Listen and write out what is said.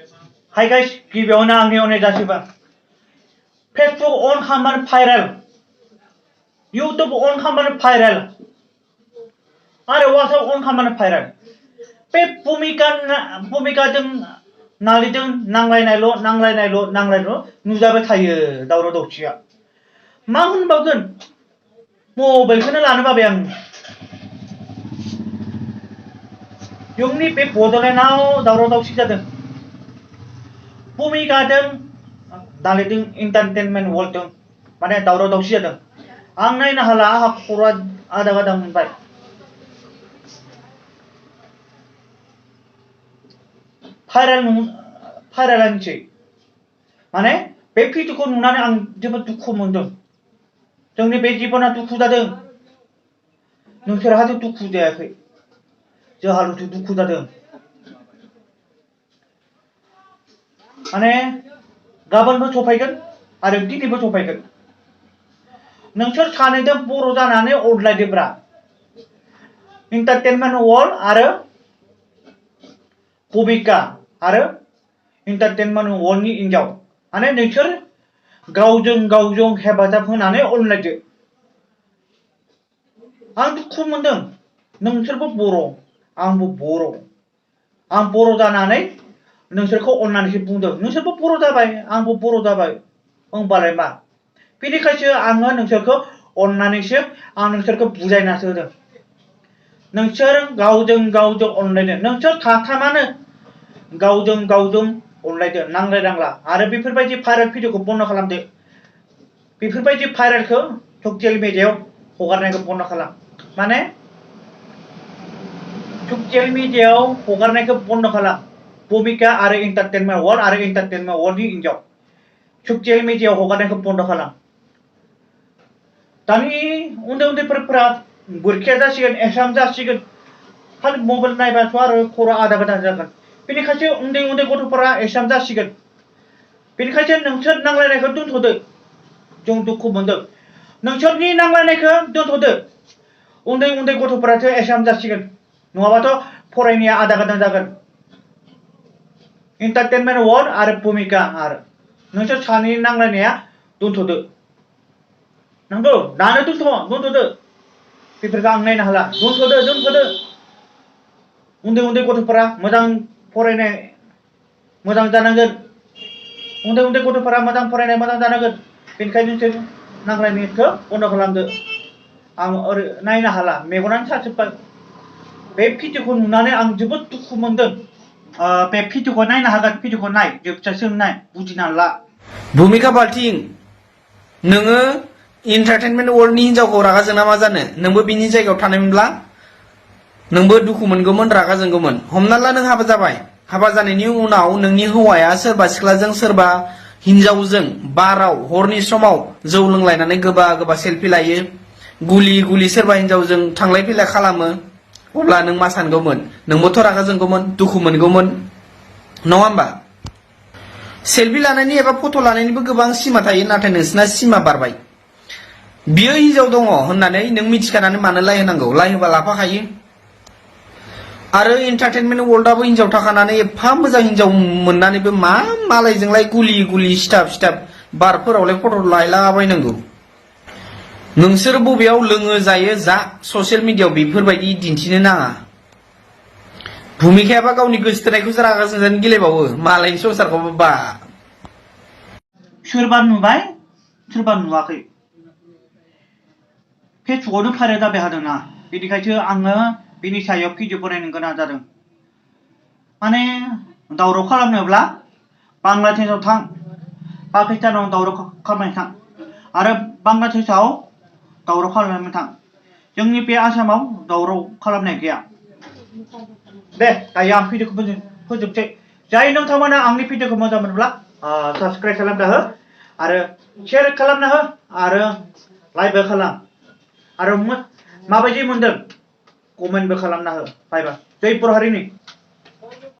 Hi guys, गिबियावनो आंनि अननाय जासिबाय फेसबुक अन खालामबानो भाइरेल इउटुब अन खालामबानो भाइरेल आरो वाट्सएप अन खालामबानो भाइरेल बे भुमिकाजों नालिजों नांलायनायल' नुजाबाय थायो दावराव दावसिया मा होनबावगोन मबाइलखौनो लानो बाबाय आं जोंनि बे बड'लेण्डआव दावराव दावसि जादों भुमिकाजों नालिजों एन्टारटेनमेन्ट वर्ल्डजों माने दावराव दावसि जादों आं नायनो हाला आंहा खर'आ आदा मोनबाय भाइरेलानोसै माने बे भिडिअखौ नुनानै आं जोबोद दुखु मोनदों जोंनि बे जिबना दुखु जादों नोंसोरहाथ' दुखु जायाखै जोंहाल'थ' दुखु जादों माने गाबोनबो सफायगोन आरो दिनैबो सफायगोन नोंसोर सानैजों बर' जानानै अनलायदोब्रा एन्टारटेनमेन्ट वर्ल्ड आरो भुमिका आरो एन्टारटेनमेन्ट वर्ल्डनि हिनजाव माने नोंसोर गावजों हेफाजाब होनानै अनलायदो आं दुखु मोनदों नोंसोरबो बर' आंबो बर' जानानै नोंसोरखौ अननानैसो बुंदों नोंसोरबो बर' जाबाय आंबो बर' जाबाय होनबालाय मा बेनिखायसो आङो नोंसोरखौ अननानैसो आं नोंसोरखौ बुजायनासो होदों नोंसोर गावजों अनलायदो नोंसोर साथामानो गावजों अनलायदो नांलायनांला आरो बेफोरबायदि भाइरेल भिडिअखौ बन्द खालामदो बेफोरबायदि भाइरेलखौ ससियेल मिडियायाव हगारनायखौ बन्द खालाम माने ससियेल मिडियायाव हगारनायखौ बन्द खालाम भुमिका आरो एन्टारटेनमेन्ट वर्ल्डनि हिनजाव ससियेल मिडियायाव हगारनायखौ बन्द खालाम दानि उन्दैफोरा बुरखिया जासिगोन एसाम जासिगोन खालि मबाइल नायबाथ' आरो खर' आदा जागोन बेनिखायसो उन्दै गथ'फोरा एसाम जासिगोन बेनिखायसो नोंसोर नांलायनायखौ दोनथ'दो जों दुखु मोनदों नोंसोरनि नांलायनायखौ दोनथ'दो उन्दै गथ'फोरासो एसाम जासिगोन नङाबाथ' फरायनाया आदा जागोन एन्टारटेनमेन्ट वर्ल्ड आरो भुमिका आरो नोंसोर सानैनि नांलायनाया दोनथ'दो नंगौ दानो दोनथ'दो बेफोरखौ आं नायनो हाला दोनथ'दो उन्दै गथ'फोरा मोजां फरायनाय मोजां जानांगोन उन्दै गथ'फोरा मोजां फरायनाय मोजां जानांगोन बेनिखायनो नोंसोर नांलायनायखौ बन्द खालामदो आं ओरै नायनो हाला मेगनानो साजोब्बाय बे भिडिअखौ नुनानै आं जोबोद दुखु मोनदों बे भिडिअखौ नायनो हागोन भिडिअखौ नाय जोबजासिम नाय बुजिना ला भुमिका बाल्टिं नोङो एन्टारटेनमेन्ट वर्ल्डनि हिनजावखौ रागा जोंना मा जानो नोंबो बिनि जायगायाव थानायमोनब्ला नोंबो दुखु मोनगौमोन रागा जोंगौमोन हमना ला नों हाबा जाबाय हाबा जानायनि उनाव नोंनि हौवाया सोरबा सिख्लाजों सोरबा हिनजावजों बाराव हरनि समाव जौ लोंलायनानै गोबा सेलफि लायो गुलि सोरबा हिनजावजों थांलाय फैलाय खालामो अब्ला नों मा सानगौमोन नोंबोथ' रागा जोंगौमोन दुखु मोनगौमोन नङा होमबा सेलफि लानायनि एबा फट' लानायनिबो गोबां सिमा थायो नाथाय नोंसिना सिमा बारबाय बियो हिनजाव दङ होननानै नों मिथिखानानै मानो लाइ होनांगौ लाइ होबा लाफाखायो आरो एन्टारटेनमेन्ट वर्ल्डआबो हिनजाव थाखानानै एफा मोजां हिनजाव मोननानैबो मा मालायजोंलाय गुलि सिथाब बारफोरावलाय फट' लायलाबायनांगौ नोंसोर बबेयाव लोङो जायो जा ससियेल मिडियायाव बेफोरबायदि दिन्थिनो नाङा भुमिकायाबा गावनि गोसो थोनायखौसो रागा जोंजानो गेलेबावो मालायनि संसारखौबो बा सोरबा नुबाय सोरबा नुवाखै फेसबुकआवनो भाइरेल जाबाय थादोंना बेनिखायसो आङो बेनि सायाव भिडिअ बनायनो गोनां जादों माने दावराव खालामनोब्ला बांलादेशआव थां पाकिस्तानाव दावराव खालामनो थां आरो बांलादेशआव दावराव खालामनो थां जोंनि बे आसामाव दावराव खालामनाय गैया दे दायो आं भिडिअखौ फोजोबसै जाय नोंथांमोना आंनि भिडिअखौ मोजां मोनब्ला साबस्क्राइब खालामना हो आरो शेयार खालामना हो आरो लाइकबो खालाम आरो माबायदि मोनदों कमेन्टबो खालामना हो बाय बाय जय बर' हारिनि